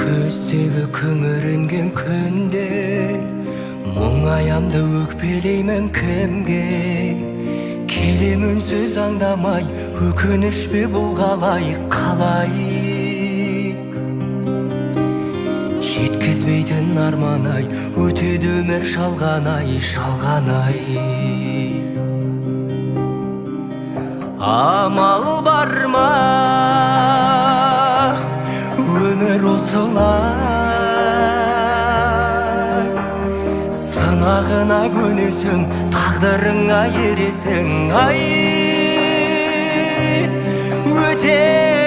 Күздегі күңіренген күнде мұңаямды, өкпелеймін кімге? Келем үнсіз аңдамай, өкініш пе бұл, қалай, қалай? Жеткізбейтін арман ай, өтеді өмір жалған ай, жалған ай. Амал бар ма, өмір осылай, сынағына көнесің, тағдырыңа ересің, ай, өтеді.